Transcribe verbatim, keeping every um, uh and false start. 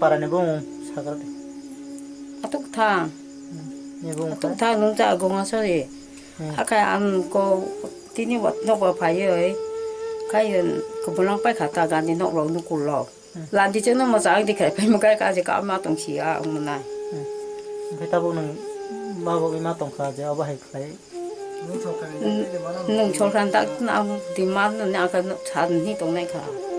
Parani bumung sakra de. Atuk thang. Hmm. Ni bumung Atuk kha? Thang nung cha gonga sori. Hmm. Akai ang ko tini wat nok ba phaioi. Kai ko bulang pai khata gani nok rok nukul rok. Hmm. Landi chengno mochang di khai phai mukai ka je ka ma tong si a ong nai. Hmm. Khai tabuk nung ma bo ma tong kha je abo hai khlai. Nung chokran dak na ang di ma na ni aka san ni tong nai kha.